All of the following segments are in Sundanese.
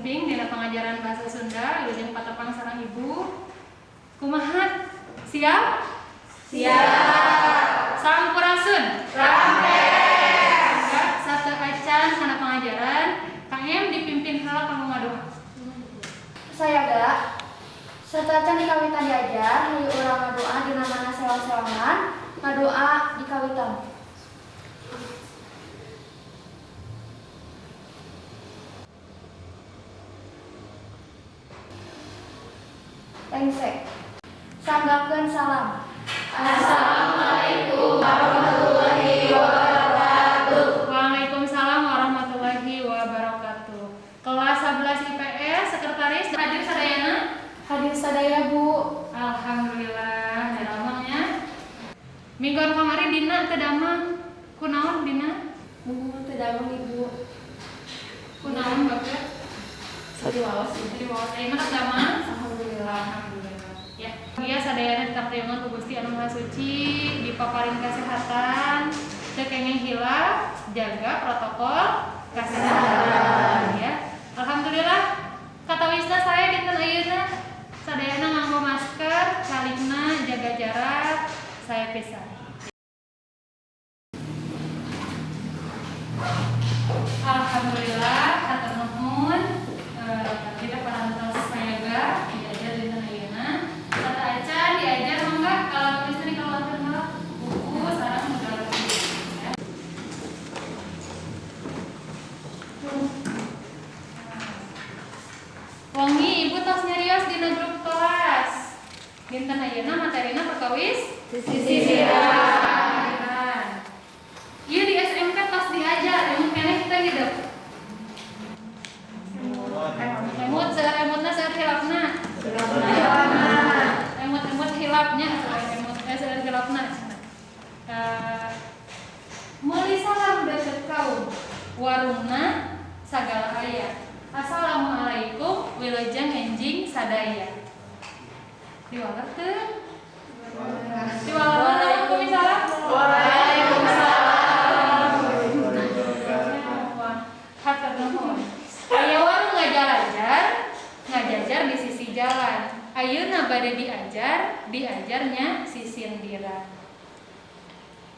penting dina pengajaran bahasa Sunda, wilujeng patepang sareng Ibu. Kumaha? Siap? Siap. Sampurasun. Rampes. Ya, satu acan kana pengajaran, KM dipimpin heula kanggo ngadoa. Saya ga satacan di kawitan diajar, hayu urang ngadoa dina mana sewang-sewangan, ngadoa di kawitan. Lengse. Sanggakeun salam. Assalamualaikum warahmatullahi wabarakatuh. Waalaikumsalam warahmatullahi wabarakatuh. Kelas 11 IPS, sekretaris hadir sadayana? Hadir sadaya, Bu. Alhamdulillah, daramangnya. Mingguan kamari dina teu damang. Kunaon dina? Muhun teu damang, Ibu. Kunaon bapak? Satu waos. Jadi waos ayeuna kan damang? Alhamdulillah. Alhamdulillah. Ya, dia sadayana ditaptayungan ku Gusti Anu Maha Suci, dipaparin kesehatan, teu kenging hilap, jaga protokol kesehatan ya. Alhamdulillah, katawisna saya dinten ayeuna sadayana nganggo masker, calikna jaga jarak, saya pisan. Alhamdulillah, hatur nuhun. Kita parantos sayaga diajar dinten ayeuna. Tata acan diajar mangga kalau tulisnya dikeluarkeun heula buku sareng segala tulis ya. Wengi ibu tos nyarios dina grup kelas. Dinten ayeuna materina perkawis sisiran. Ieu di SMK tos diajar, emang keneh kita hidup. Emut seueur emutna seueur hilapna. Emut-emut hilapnya seueur emut seueur hilapna. Meuli salam deukeut kaum. Warungna sagala aya. Assalamualaikum wilujeng enjing sadaya. Diwaler teu? Diwaler Waalaikumsalam. Waalaikumsalam. Hatur nuhun. Aya warung ngajalajar, ngajajar di sisi jalan. Ayeuna bade diajar, diajarnya sisindiran.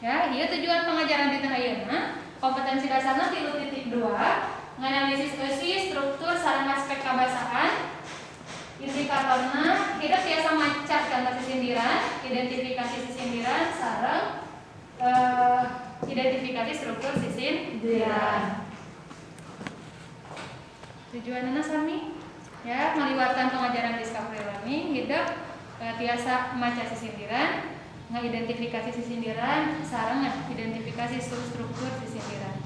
Ya, ieu tujuan pengajaran dinten ayeuna, kompetensi dasarna 3.2, nganalisis eusi, struktur sareng aspek kabasaan. Indikatorna hidup tiasa maca kana sisindiran, identifikasi sisindiran sareng identifikasi struktur sisindiran. Tujuanna sami ya, ngaliwatan pengajaran discovery learning hidup tiasa maca sisindiran, ngidentifikasi sisindiran sareng identifikasi struktur sisindiran.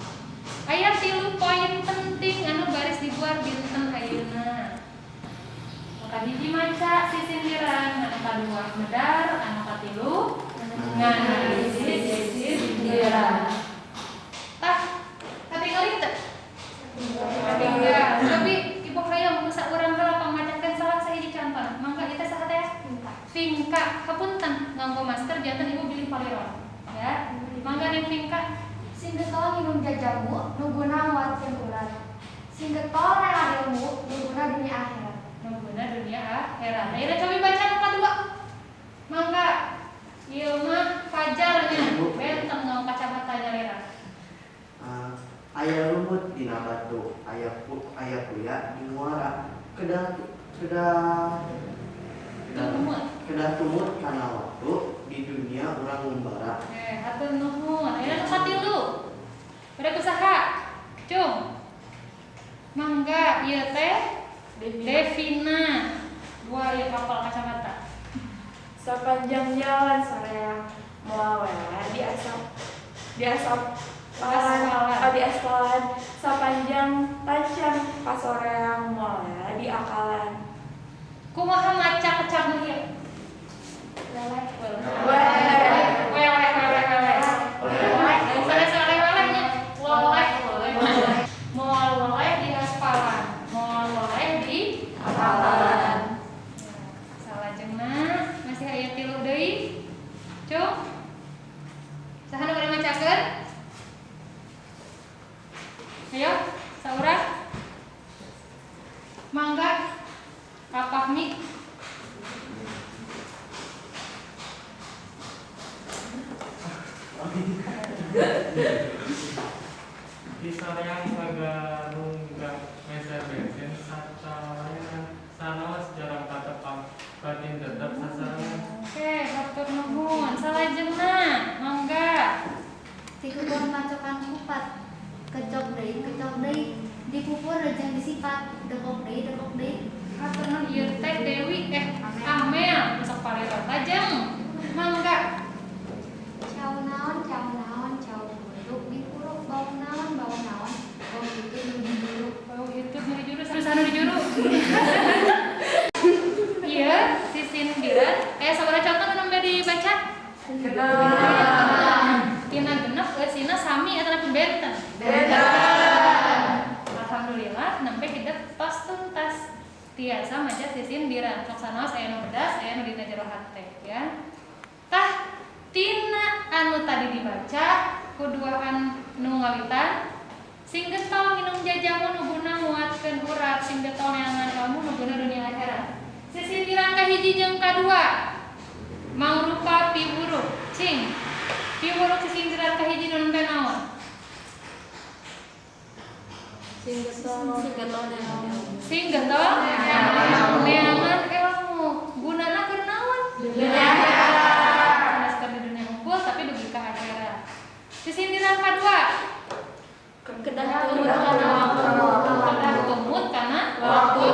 Aya 3 poin penting anu baris dibuat dinten ayeuna. Maka hiji maca sisindiran, anu kadua medar, anu katilu nganalisis sisindiran. Tah, katingali teu? Katinggal. Tapi ibu hayang ku urang heula pangmacakeun salah sahiji contoh. Mangga ieu teh saha teh? Vinka. Hapunten nganggo masker janten ibu bilih paliron. Ya. Mangga Neng Vinka. Sing getol nginum jajamu, nu guna nguatkeun urat. Sing getol rela ilmu, nu guna dunia akhirat. Nu guna dunia akhirat. Ayeuna cobi baca nu kadua. Mangga. Ieu mah Fajarnya, benten nganggo kacamata nyalira. Aya lumut dina batu, aya kuya di muara, kedah kedah Tumut. Kedah tumut kana waktu di dunia urang ngumbara. Hatur nuhun. Ayeuna nu katilu. Bade ku saha? Cung. Mangga ieu teh Devina. Dua ieu kapal kacamata. Sepanjang jalan soreang moal wela di asap di aspalan di aspalan sapanjang tancang pasoreang moal wela di akalan. Kumaha maca kecap ieu? Weleh. Weleh. Weleh weleh weleh. Sore-sore welehnya. Weleh. Moal weleh di aspalan. Moal weleh di akalan. Salajengna masih aya 3 deui. Cung. Saha nu bade macakeun? Ayo, saurang. Mangga Kapahmi. Di soreang sagarunggak meser bensin sacalenan sanaos jarang katepang batin tetep sasarengan. Oke, hatur nuhun. Salajengna, mangga. Tikupur macokan kupat, kecok deui, dipupur jeung disipat, dekok deui. Hatur nuhun ieu teh Dewi Amel sok palero. Lajeng, mangga. Cau naon, cau buruk dipuruk, bau naon, bau hitut nu dijuru. Bau hitut nu dijuru, saha nu dijuru? Iya, sisindiran. Sabaraha contoh nu nembe dibaca? Genep. Tina genep eusina sami atanapi benten? Benten. Alhamdulillah nembe hidup tos tuntas. Tiasa maca sisindiran. Sok sanaos aya nu bedas, aya nu dina jero hate ya. Tah tina anu tadi dibaca kuduaan nu ngawitan sing getol nginum jajamu nu guna nguatkeun urat, sing getol neangan ilmu nu guna dunia akhirat. Sisindiran kahiji jeung kadua mangrupa piwuruk. Cing piwuruk sisindiran kahiji nu nembe naon? Sing Sing getol neangan ilmu gunana keur naon? Dunia akhirat. Sanes di dunia unggul tapi dugi ka akhirat. Sisindiran kadua kedah tumut kana waktu. Kedah tumut kana waktu.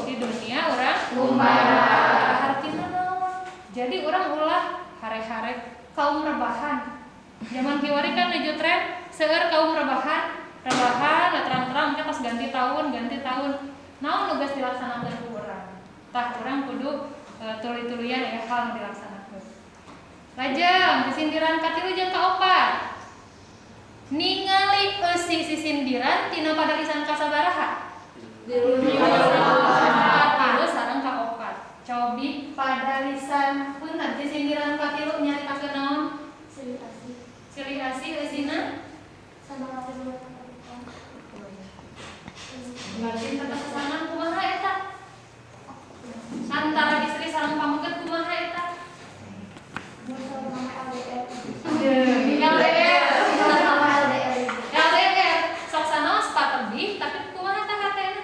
Di dunia urang kumbara. Hartina naon? Jadi urang ulah hare-hare kaum rebahan. Zaman kiwari kan nuju tren seueur kaum rebahan, rebahan terang-terang engke pas ganti tahun. Naon nu geus dilaksanakeun ku urang? Tah urang kudu tuluy-tuluyan aya hal nu dilaksanakeun. Lajeng sisindiran katilu jeung kaopat. Ningali eusi sisindiran tina padalisan kasabaraha? Tilu sareng kaopat. Cobi padalisan punten sisindiran katilu nyaritakeun naon? Silih asih. Silih asih eusina batin tetep sasarengan kumaha eta? Antara istri sareng pameget kumaha eta? LDR. LDR sok sanaos patebih tapi kumaha tah hatena?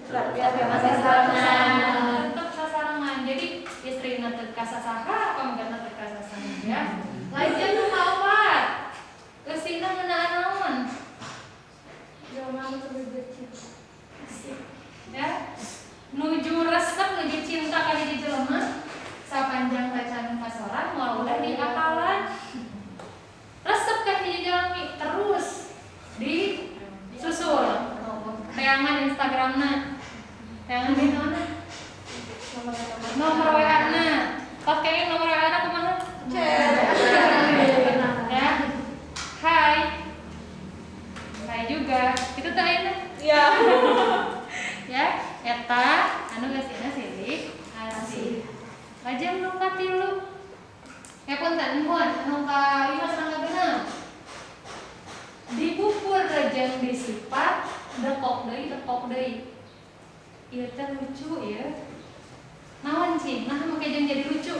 Tetep sasarengan. Jadi istrina teu kasasaha, pamegetna teu kasasaha ya. Lajeng nu kaopat. Eusina ngeunaan naon? Ya. Nuju resep, nuju cinta ka hiji jelema sapanjang tacan kasorang moal ulah diapalan. Resep ka hiji jalmi terus disusul. Teangan Instagramna. Teangan di naonna? Nomor WA-na. Tos kenging nomor WA-na kumaha? Ya. Hai. Hai juga. Itu teh ayeuna. Iya. Ya, eta anu geusina silih asih. Lajeng nu katilu. Punten nuhun, anu kalima sareng kagenep. Dipupur jeung disipat, dekok deui. Ieu teh lucu ya. Naon cing? Nah make jeung jadi lucu.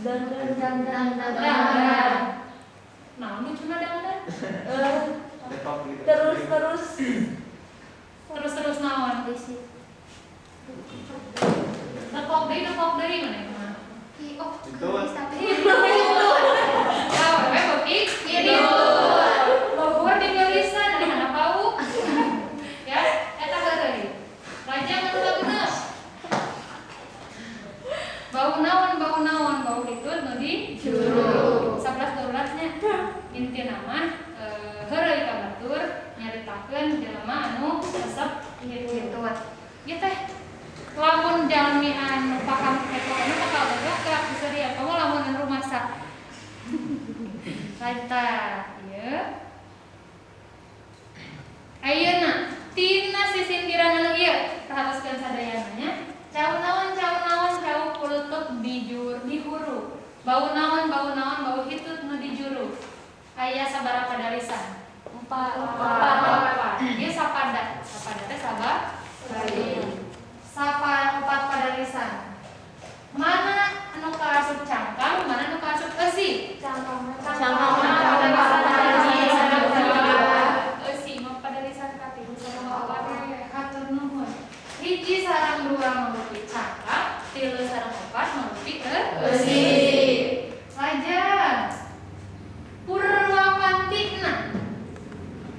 Dangdan. Naon lucuna dangdan? Terus Terus naon? Dekok deui mana mah? Oh, Ya, we beuki kitu. Luhur digeulisan di handap pau. Ya, eta heureuy. Lajeng anu kagenep. Bau naon, bau hitut nu di juru. 11 12 nya. Intina mah heureuy ka batur nyaritakeun jelema anu resep hitut. Ieu teh lamun jalmi anu paham eta anu bakal boga bisa dia kamu lamun anu rumasa. Laita ieu. Ayeuna tina sisindiran anu ieu perhatoskeun sadayana nya. Cau naon cau kulutuk dijur dihuru. Bau naon bau hitut nu dijuru. Aya sabaraha padalisan? 4. Ieu sapada. Sapada teh sabaraha. Hiji sareng dua mangrupi cangkang, tilu sareng opat mangrupi eusi. Lajeng purwakantina.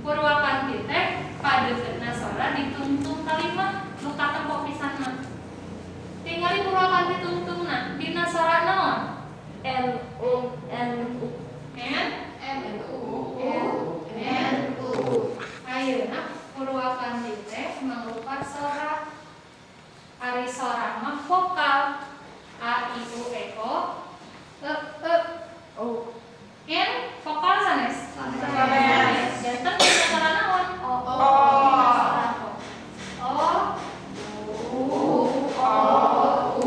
Purwakanti teh padeuketna sora ditungtung kalimah nu katempo pisanna. Tingali purwakanti tungtungna dina sora naon? N U N U N N U N U. Ayeuna purwakanti teh mangrupa sora. Ari sora mah vokal A I U E O E E O. N vokal sanes. Sanes. Janten dina sora naon? O. O. O U O U.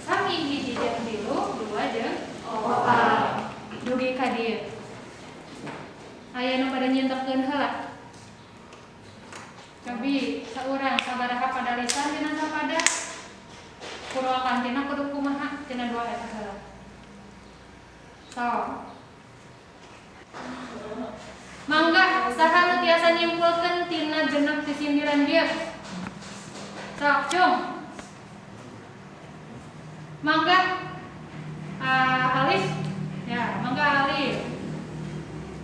Sami hiji jeung tilu, dua jeung opat. Dugi ka dieu. Aya nu pada nyentepkeun heula. Cobi saurang sabaraha padalisan dina sapada? Purwakantina kudu kumaha tina dua eta heula. Sok. Mangga saha nu tiasa nyimpulkeun tina genep sisindiran bieu? Sok, cung. Mangga Alif. Ya, mangga Alif.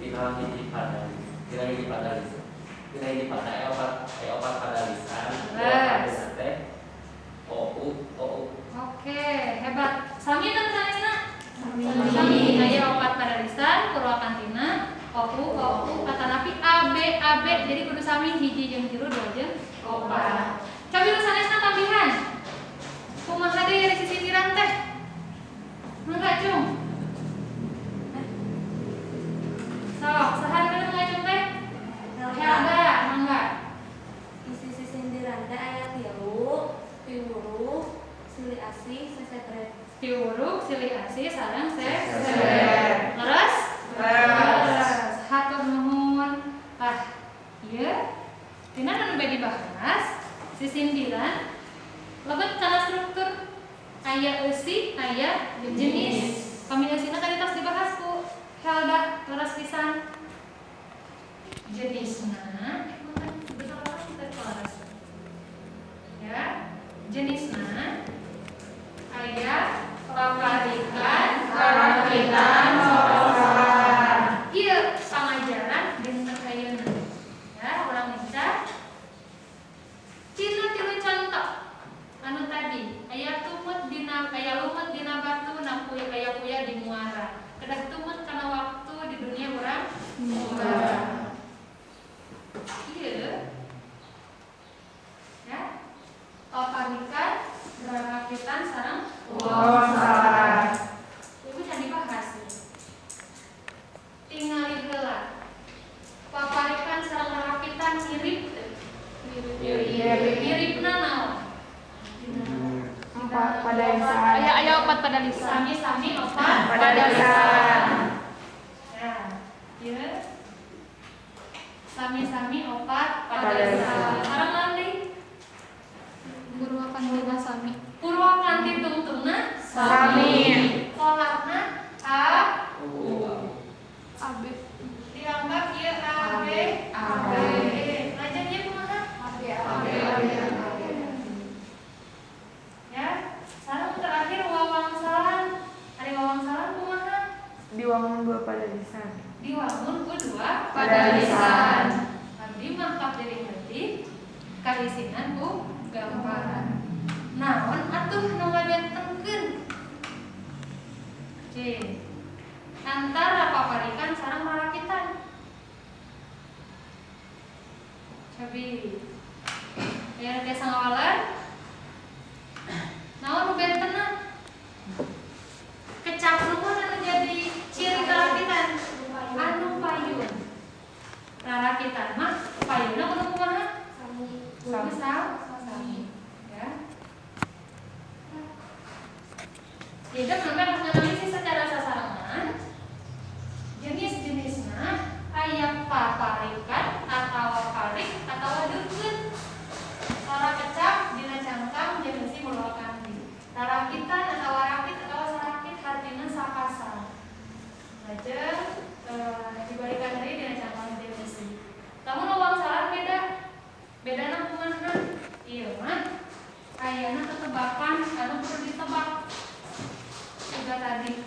Dina hiji pada dina hiji pada lisan. Dina hiji pada aya opat pada lisan. Leres. Teh O U O U. Oke, hebat. Sami teu sanesna? Sami. Aya opat pada lisan purwakantina O U O U atanapi A B A B. Jadi kudu sami hiji jeung tilu dua jeung opat. Cobi nu sanesna tambihan. Kumaha deui ari sisindiran teh? Mangga cung. Sok, saha nu ngacung teh? Helda, mangga. Isi sisindiran teh aya tilu, piwuruh, silih asih, sesetre. Piwuruh, silih asih, sareng seser. Leres? Leres. Hatur nuhun. Ah, ieu tina nu bade dibahas sisindiran lebet kana struktur aya eusi, aya jenis. Pami eusina tadi tos dibahas ku Helda leres pisan. Jenisna ya, jenisna aya paparikan, rakitan, sorosan. Ieu pangajaran dinten ayeuna. Ya, urang bisa cina tilu contoh anu tadi aya tumut dina aya lumut dina batu nakuy aya kuya di muara. Kedah tumut kana waktu di dunia urang muara. Ieu ya, paparikan, rakitan sareng wawasan. Ibu can dibahas. Tingali heula. Paparikan sareng rakitan mirip teu? Mirip. Miripna naon? Empat pada lisan. Aya aya opat pada lisan. Sami-sami opat pada lisan. Ya, ieu sami-sami opat pada lisan. Sareng naon deui? Purwakantina sami. Purwakanti tungtungna sami. Polana A U A B. Dianggap ieu A B A B. Lajeng ieu kumaha? A B A B A B. Ya, sareng terakhir wawangsalan. Ari wawangsalan kumaha? Diwangun dua pada lisan. Diwangun ku dua pada lisan. Abdi mah kapdiri heutik kaisinan ku gambaran. Naon atuh nu ngabentenkeun? Oke. Antara paparikan sareng rarakitan. Cobi. Aya tiasa ngawaler? Naon nu bentenna? Kecap nuhun anu jadi ciri rarakitan. Anu payun. Rarakitan mah payunna kudu kumaha? Sami. Kudu sami. Ya. Jadi memang menganalisis secara sasarengan jenis-jenisna aya paparikan atau parik atau deukeut. Sora kecap dina cangkang jeung eusi purwakanti. Rarakitan atau rakit atau sarakit hartina sapasang. Lajeng dibalikan deui dina cangkang jeung eusi. Lamun wawangsalan beda. Bedana kumaha? Ieu mah ayana tetebakan anu perlu ditebak. Juga tadi.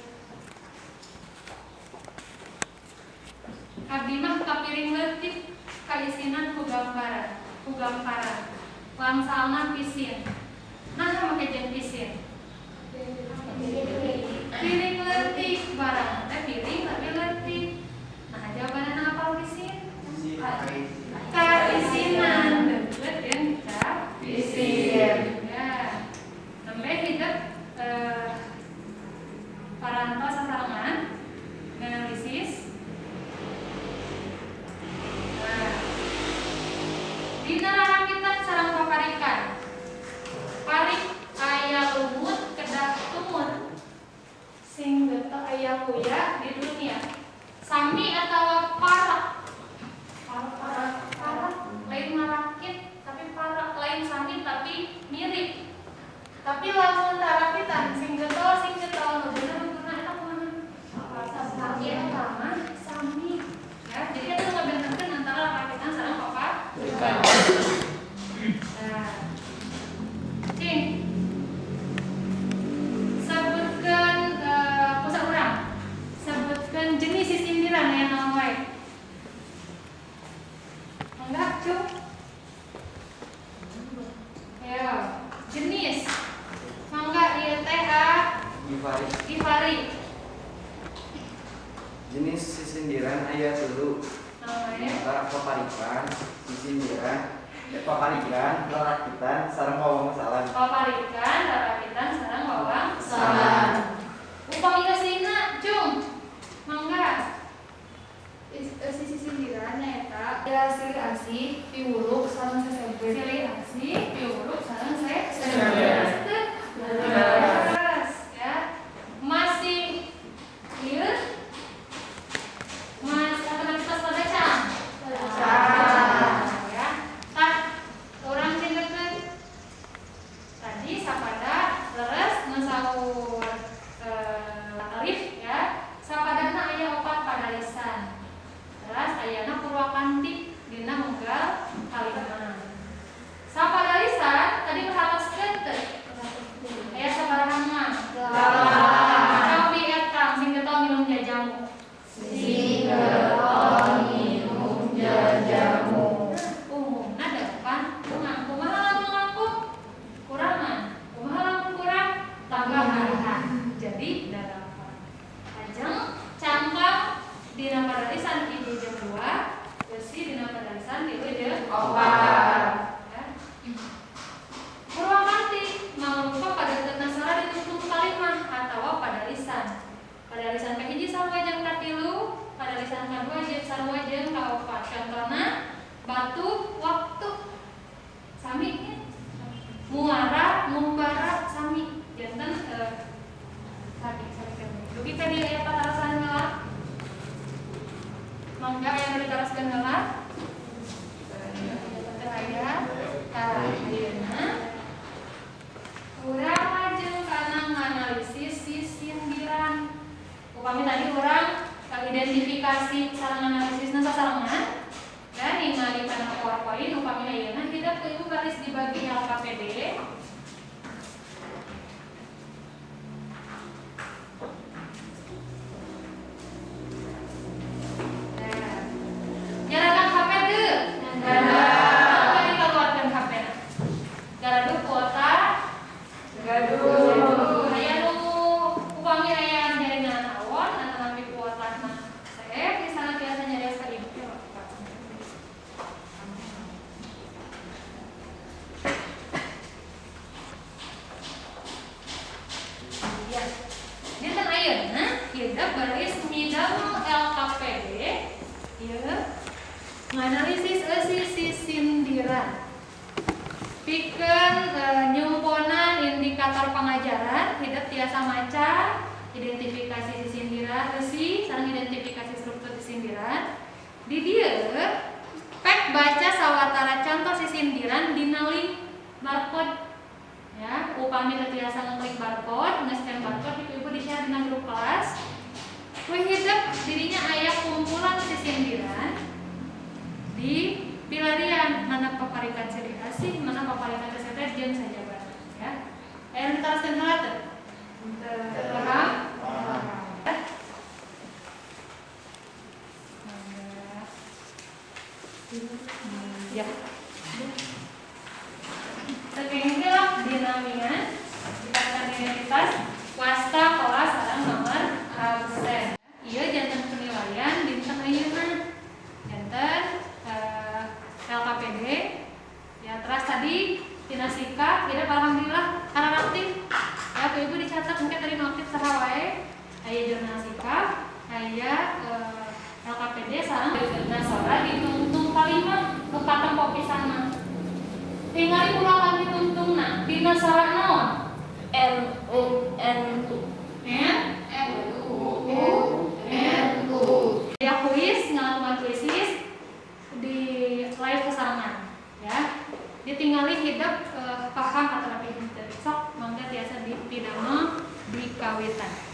Abdi mah kapiring leutik kaisinan ku gambaran, ku gamparan. Wangsalna pisin. Nah, make jeung pisin. Piring leutik barang teh piring tapi leutik. Nah, jawabanna apa pisin? Kaisinan deukeut jeung kecap pisin. Ya. Nembe hidup parantos sasarengan analisis. Nah, dina rarakitan sareng paparikan. Parik aya lumut kedah tumut. Sing getah aya kuya di dunia. Sami atawa parak. Parak, parak lain marakit tapi parak, lain sami tapi mirip. Tapi lamun tarakitan sing getol nu bener nu eta kumaha? Sami eta mah sami. Ya, jadi eta ngabentenkeun antara rarakitan sareng paparikan. Nah, cing. Sebutkeun pusat urang. Sebutkeun jenis sisindiran aya naon wae? Enggak, Cuk. Ayo, jenis. Mangga ieu teh Gifari. Gifari. Jenis sisindiran aya telu. Antara paparikan, sisindiran, paparikan, rarakitan, sareng wawangsalan. Paparikan, rarakitan, sareng wawangsalan. Upami eusina, Cung. Mangga. Sisi sindiran nyaeta aya silih asih, piwuluk sareng sesebet. Silih asih, piwuluk sareng sesebet. Leres, ya. Masih ieu mas aktivitas pada cang. Ya. Tah urang cindekeun tadi sapada leres nu saur Alif ya. Sapadana aya opat padalisan. Terus ayana purwakanti dina unggal kalima. Sapadalisan tadi perhatoskeun teu? Aya sabaraha mah? Cobi etang sing getol minum jajamu. Sing getol minum jajamu. Umumna delapan kurang. Kumaha lamun langkung? Kurangan. Kumaha lamun kurang? Tambahan. Jadi dalapan. Lajeng cangkang dina padalisan hiji jeung dua, beusi dina padalisan tilu jeung opat. Ya. Purwakanti mangrupa padadeutna sora dituntun kalimah atawa padalisan. Padalisan kahiji sarua jeung katilu, padalisan kadua jeung sarua jeung kaopat. Contona batu waktu sami nya. Muara mumbara sami janten sami sami keneh. Dugi ka dieu aya patarasan heula. Mangga aya nu ditaroskeun heula? Teu aya. Tah ayeuna urang lajeng kana nganalisis sisindiran. Upami tadi urang identifikasi sareng analisisna sasarengan dan ningali kana PowerPoint upami ayeuna hidup ku ibu baris dibagi LKPD. Nah, nyarakan HP teu? Nyarakan. Dikeluarkan HP-na. Gaduh kuota? Gaduh. Aya nu upami aya jaringan awon atanapi kuotana sae misalna biasa nyarios ka ibu. Ya. Dinten ayeuna hidup baris midamel LKPD ieu nganalisis eusi sisindiran. Pikeun nyumponan indikator pengajaran hidup tiasa maca identifikasi sisindiran eusi sareng identifikasi struktur sisindiran. Di dieu pek baca sawatara contoh sisindiran dina link barcode. Ya, upami teu tiasa ngeklik barcode, nge-scan barcode ibu-ibu di-share dina grup kelas. Ku hidup dirinya aya kumpulan sisindiran di pilarian mana paparikan silih asih, mana paparikan jeung sajabana ya. Aya nu ditaroskeun heula teu? Paham? Ya. Terkengkel dinamian dikatakan identitas wasta kelas sareng nomor absen. Ieu janten penilaian dinten ayeuna. Janten LKPD ya teras tadi tina sikap kira alhamdulillah karena aktif. Ya ku ibu dicatat mungkin tadi nu aktif saha wae. Aya jurnal sikap, aya LKPD sareng nasora ditungtung kalima nu katempo pisan mah. Tingali ulah ditungtungna dina sora naon? N U N U N N U N U. Ya kuis ngalakukan kuisis di live kesarangan ya. Ditingali hidup paham atau lebih henteu. Sok mangga tiasa dipidamel di kawitan.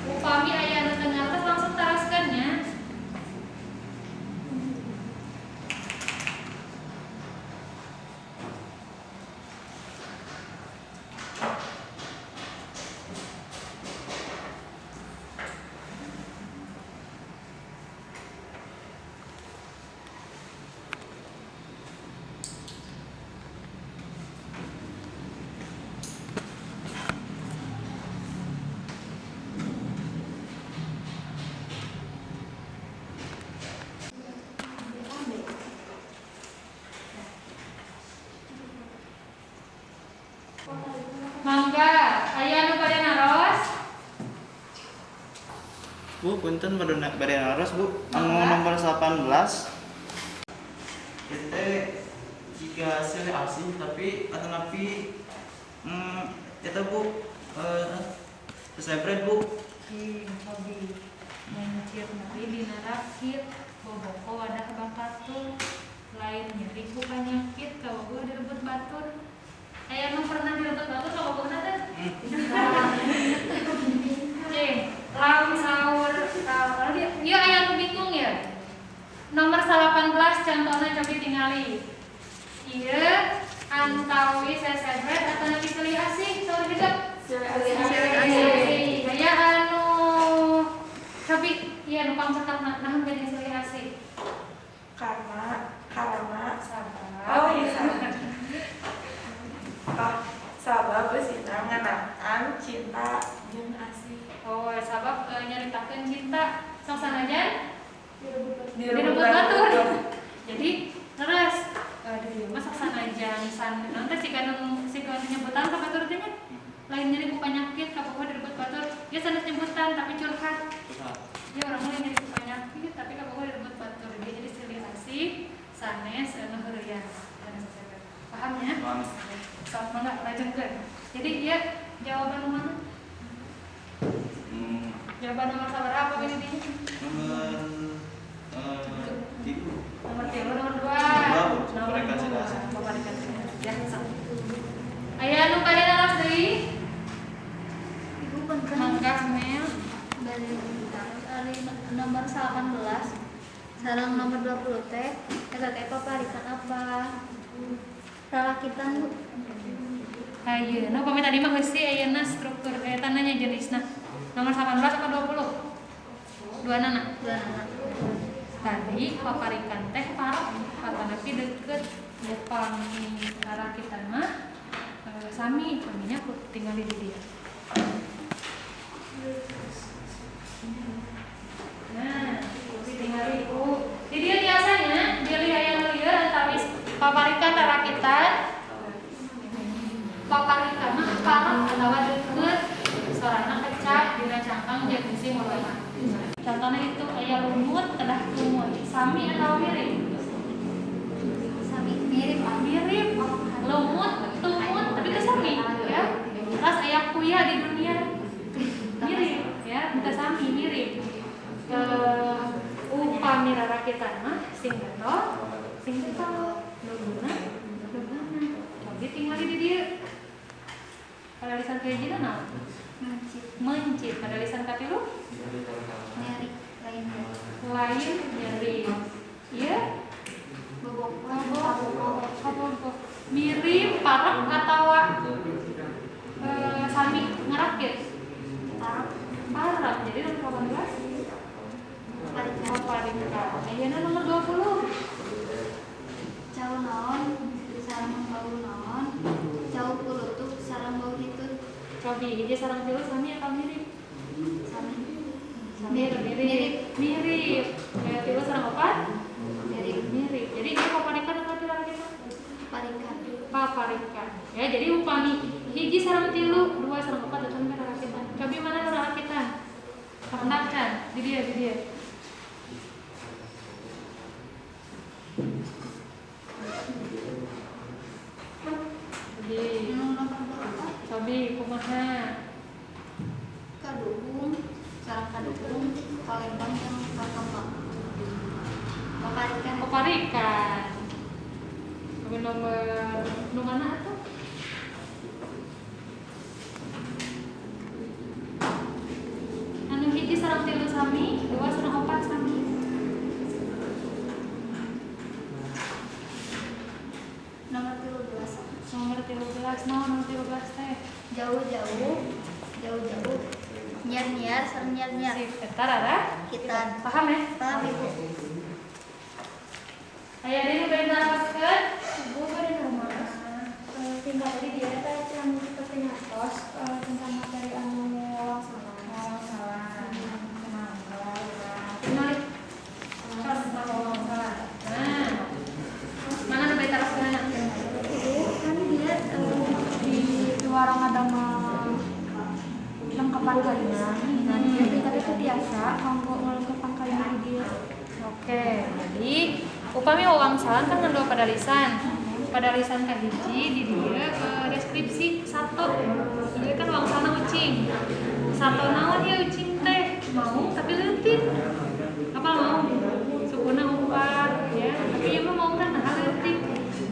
Upami aya anu teu ngartos langsung taroskeun nya. Mangga, aya anu bade naros? Bu, punten bade naros, Bu. Anu nomor 18. Itu teh jika silih asih tapi atanapi eta Bu sesebret Bu. Hobi mencir nepi dina rakit, boboko wadah bakatul, lain nyeri ku panyakit, kabogoh direbut batur. Aya nu pernah direbut batur kabogohna teh? Cing, lamun saur ieu aya nu bingung ya. Nomor 18 contohna cobi tingali. Ieu antawi sesebret atanapi silih asih saur hidep? Silih asih. Aya anu cobi ieu nu pangcetakna naha bade silih asih? Karena sabab. Oh iya sabab. Oh, sabab eusina ngeunaan cinta jeung asih. Oh, sabab nyaritakeun cinta sok sanajan direbut batur. Jadi terus di dieu mah sok sanajan san naon teh sika nyebutan ka batur teh nya. Lain nyeri ku panyakit kabogoh direbut batur. Ieu sanes nyebutan tapi curhat. Ieu urang mah lain nyeri ku panyakit tapi kabogoh direbut batur. Dia jadi silih asih sanes nu heureuyan. Paham ya? Paham. Sok mangga lajengkeun. Jadi ieu jawaban mana? Jawaban nomor sabaraha apa ini dinya? Nomor 3. Nomor 3, nomor 2. Nomor 2. Paparikan silih asih. Ya, sok. Aya nu bade naros deui? Ibu punten. Mangga Mel. Bade naros ari nomor 18 sareng nomor 20 teh eta teh paparikan apa? Rarakitan Bu. Ayeuna upami tadi mah heusi ayeuna struktur eta nanya jenisna. Nomor 18 atau 20? Dua nana. Dua nana. Tadi paparikan teh parek patanapi deket upami rarakitan mah sami saminya tinggal di dia. Nah, tinggal ku. Di dia biasanya pilih aya nu lieur antawis paparikan rarakitan. Paparikan mah parek atawa deket sorana kecap dina cangkang jeung isi mulana. Contohnya itu aya lumut kedah tumut, sami atau mirip? Sami, mirip. Mirip. Lumut, tumut, tapi itu sami ya. Terus aya kuya di dunia. Mirip ya, kita sami mirip. Upami rarakitan mah sing getol, sing getol, nuguna, nuguna. Cobi tinggal di dieu. Pada lisan kahiji naon? Mencit. Mencit. Pada lisan katilu? Nyeri, lain nyeri. Lain nyeri. Ieu? Bobo. Mirip parek atawa sami ngarakit? Parek. Parek. Jadi nomor 18? Paparikan. Ayeuna nomor 20. Cau naon sareng bau naon? Cau kulutuk sareng bau hitut. Cobi hiji sareng tilu sami atau mirip? Sami. Mirip. Mirip. Mirip. Kayak tilu sareng opat? Mirip. Mirip. Jadi ini paparikan atau rarakitan? Paparikan. Paparikan. Ya, jadi upami hiji sareng tilu, dua sareng opat eta mah rarakitan. Cobi mana nu rarakitan? Kapendakan di dia, di dia. Cobi. Cobi kumaha? Kaduhung, sareng kaduhung, Palembang jeung Palembang. Paparikan. Paparikan. Cobi nomor nu mana atuh? Anu hiji sareng tilu sami, dua sareng opat sami. Nomor 13. Nomor 13, naon nomor 13 teh? Jauh-jauh, jauh-jauh. Nyiar-nyiar sareng nyiar-nyiar. Sip, eta rara? Kitan. Paham ya? Paham Ibu. Aya deui nu bade naroskeun? Ibu bade naros. Tingkat tadi dia teh can seperti ngartos tentang materi anu wangsalan. Wangsalan. Tinggal contoh wangsalan. Nah, mana nu bade taroskeun? Ibu, kan dia di warung ngadamel lengkepan kaina. Nah, dia tingkat itu biasa kanggo ngelengkepan kaina di dia. Oke, jadi upami wangsalan kan ngan dua padalisan. Padalisan kahiji di dieu deskripsi satu. Ieu kan wangsalna ucing. Sato naon ieu ucing teh? Maung tapi leutik. Apa maung? Sukuna opat ya. Tapi ieu mah maung kan nah leutik.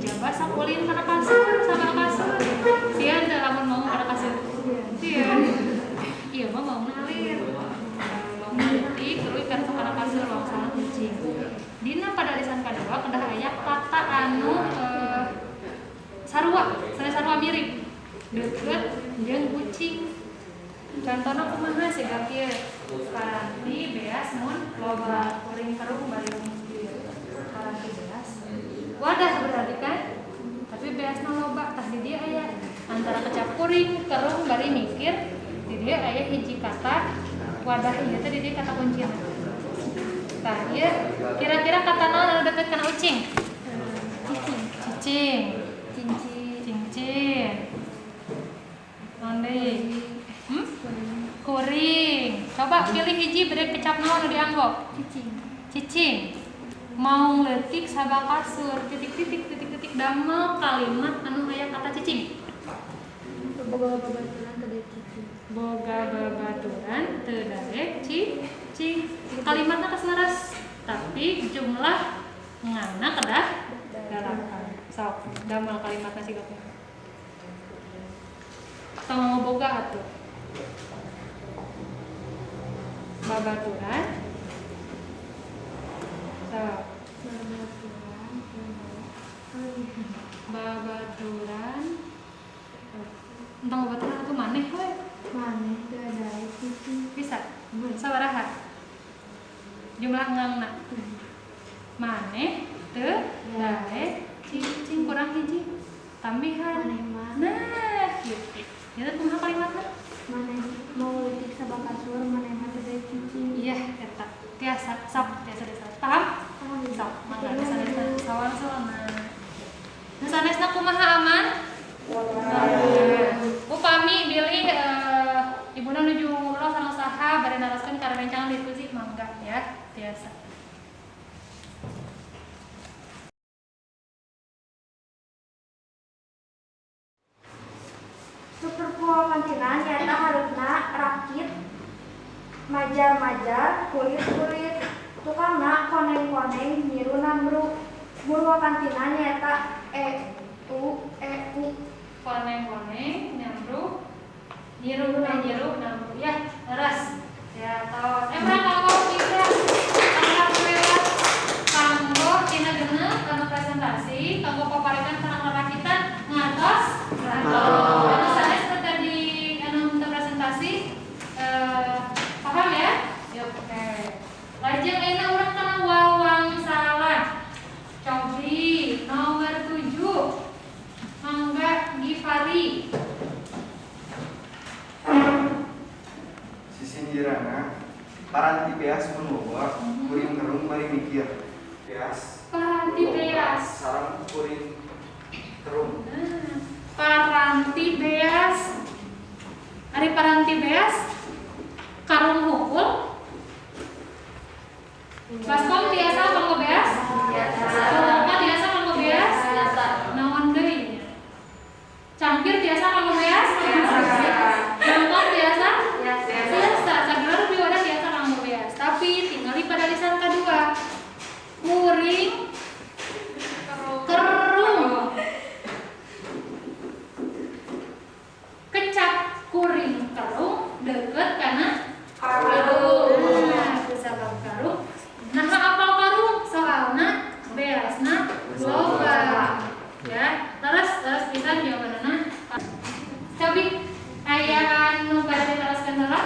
Jaba sakulin kana kasur, sama kasur. Sieun teh lamun maung kana kasur. Sieun. Ieu mah maungna alir. Maung leutik terus kana kana kasur wangsalan ucing. Dina padalisan kadua kedah aya kata anu sarua, sanes sarua mirip. Deukeut jeung kucing. Contohna kumaha siga kieu. Paranti beas mun loba kuring kerung bari mikir. Paranti beas. Wadah berarti kan? Tapi beasna loba tah di dieu aya antara kecap kuring, kerung bari mikir, di dieu aya hiji kata wadah ieu teh di dieu kata kuncina. Tah ieu kira-kira kata naon anu deukeut kana ucing? Cicing. Cicing. Cincin. Cincin. Naon deui? Kuring. Coba pilih hiji bade kecap naon nu dianggo? Cicing. Cicing. Maung leutik saba kasur titik-titik titik-titik damel kalimat anu aya kata cicing. Boga babaturan gede cicing. Boga babaturan teu daek cicing. Kalimatna kasleres, tapi jumlah ngana kedah 8. Sok, damel kalimatna siga kumaha. Tong boga atuh. Babaturan. Sok. Babaturan. Entong babaturan atuh maneh we. Maneh teu daek cicing. Bisa. Sabaraha? Jumlah ngangna. Maneh teu daek cicing kurang hiji. Tambihan. Nah, kitu. Ya kumaha kalimatna? Maneh mau leutik sabakasur maneh mah teu daek cicing. Iya, eta. Tiasa, sok tiasa desa. Paham? Sok, mangga desa desa. Sawang-sawangna. Nu sanesna kumaha aman? Upami bilih ibuna nuju ngobrol sareng saha bade naroskeun ka rerencangan diskusi mangga ya, tiasa. Struktur purwakantina nyaeta hareupna rakit majar-majar kulit-kulit tukangna koneng-koneng nyiru nambru. Purwakantina nyaeta e u e u. Koneng-koneng nyambru nyiru nyiru nambru ya leres ya tos emrang kanggo Ibra alhamdulillah kanggo tina genep kanggo presentasi kanggo paparikan sareng rarakitan ngantos anu sanes tadi anu teu presentasi paham ya? Oke. Lajeng ayeuna urang kana wawangsalan. Cobi nomor 7. Mangga Gifari. Sisindirana paranti beas mun loba kuring kerung bari mikir. Beas. Paranti beas. Sareng kuring kerung. Nah, paranti beas. Ari paranti beas karung hukul. Baskom tiasa kanggo beas? Tiasa. Loka tiasa kanggo beas? Tiasa. Naon deui nya? Cangkir tiasa kanggo beas? Tiasa. Mangkok tiasa? Tiasa. Sagala rupi wadah tiasa kanggo beas. Tapi tingali pada lisan kadua. Kuring kerung. Kecap kuring kerung deket kana karung. Nah, kusabab karung. Nah, apal karung soalna beasna loba. Ya, terus terus pisan jawabanna. Cobi aya anu bade teraskeun heula?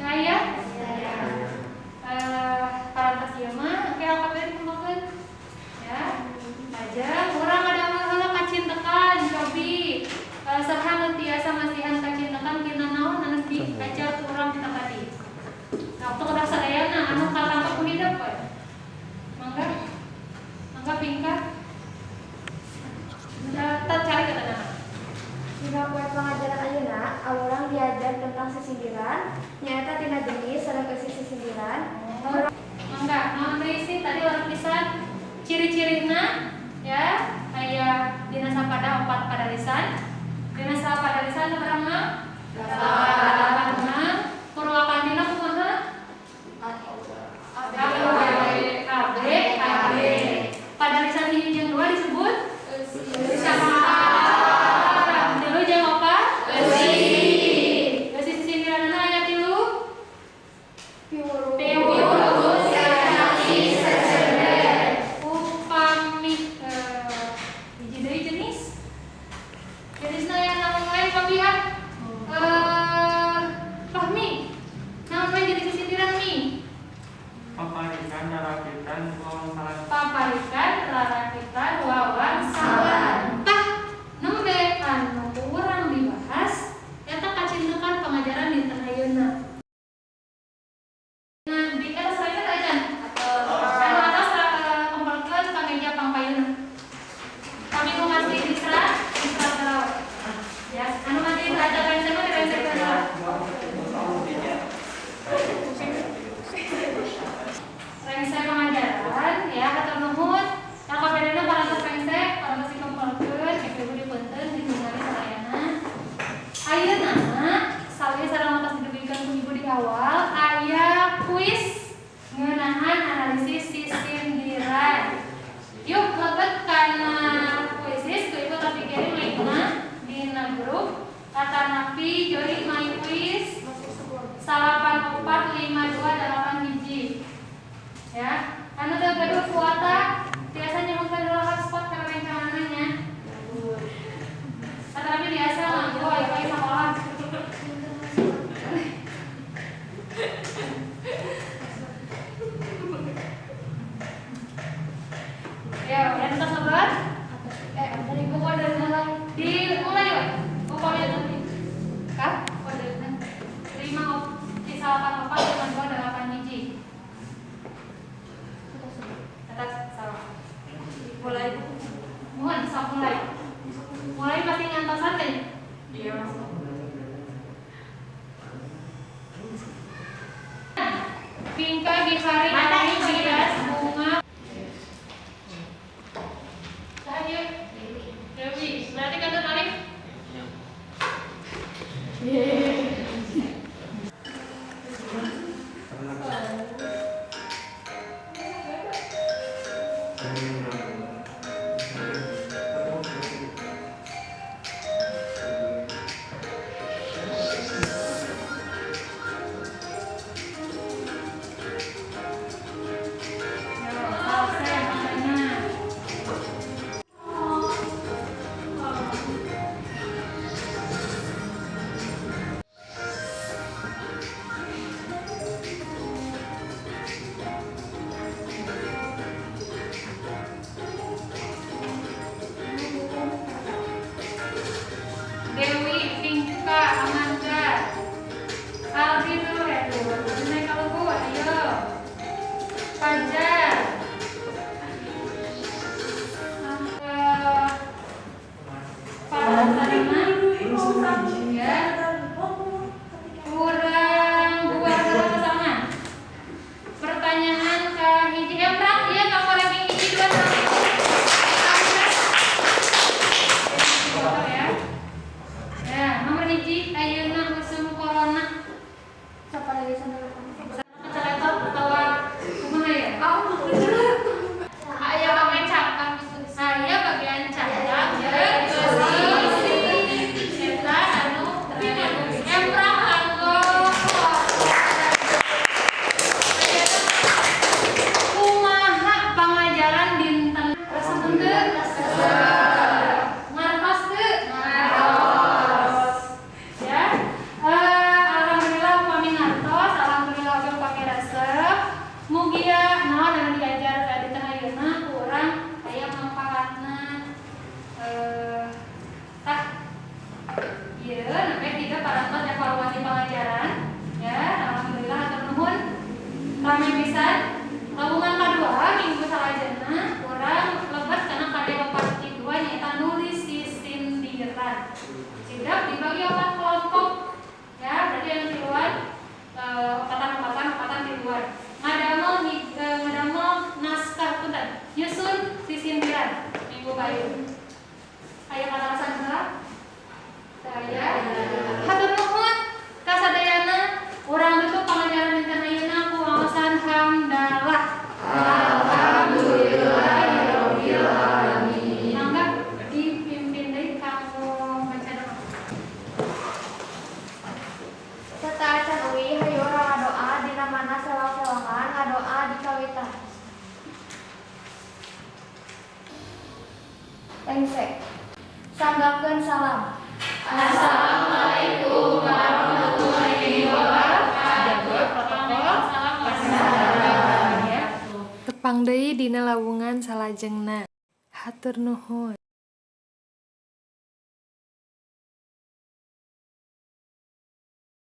Aya? Parantos ieu mah engke kabeh dikumpulkeun. Ya. Lajeng urang ngadamel heula kacintekan cobi. Saha nu tiasa masihan kacintekan tina naon anu diajar ku urang kita tadi. Waktu kedah sadayana anu katangkep ku hidep we. Mangga. Mangga pingkah. Tak cari kata nama. Dina poe pangajaran ayeuna, urang diajar tentang sisindiran, nyaeta tina jenis sareng eusi sisindiran. Mangga, naon deui sih tadi urang pisan ciri-cirina ya, aya dina sapada opat padalisan. Dina sapadalisan urang mah 8. Purwakantina kumaha? A B A B A B. Padalisan hiji jeung 2 disebut sama. Tilu jeung opat? Eusi. Eusi sisindiranna aya 3. Piwuruk sanasi sesender. Upami hiji deui jenis. Jenisna aya naon wae kabihan? Pinka Gifari Ali Dias Bunga. Saha ieu? Dewi. Berarti kantun Alif. Yo, selesai macana. Dewi, Pinka, Amanda, Aldi tuh ya tuh, naik kalau gua, ayo, Fajar, Farah Salima, ya, kurang dua sama. Pertanyaan ke hiji Emrah, iya kamu ranking hiji dua sama. Ya. Ya, nomor hiji ayeuna usum corona. Siapa lagi sana? Keceletot atawa kumaha ya? Aya bagian cangkang gitu. Aya bagian cangkang jeung eusi eta anu emprang kanggo kumaha pangajaran dinten resep henteu? Ngartos teu? Ngartos. Ya. Alhamdulillah upami ngartos, alhamdulillah oge upami resep. Mugia naon anu diajar ka dinten ayeuna ku urang aya manfaatna. Tah ieu namanya kita parantos evaluasi pangajaran ya. Alhamdulillah hatur nuhun. Rame pisan. Lawungan kadua minggu salajengna urang lebet kana kade pasti dua nyaeta nulis sisindiran. Sidak dibagi opat kelompok ya, berarti yang tiluan opatan-opatan opatan tiluan. Ngadamel naskah punten nyusun sisindiran minggu payun. Aya kalasan heula? Teu aya. Hatur nuhun ka sadayana urang tutup pangajaran dinten ayeuna ku waosan hamdalah. Alhamdulillahirabbil alamin. Mangga dipimpin deui kanggo maca doa. Sateuacan uih hayu urang ngadoa dina mana sewang-sewangan ngadoa di kawitan. Lengse. Sanggakeun salam. Assalamualaikum warahmatullahi wabarakatuh. Protokol kesehatan ya. Tepang deui dina lawungan salajengna. Hatur nuhun.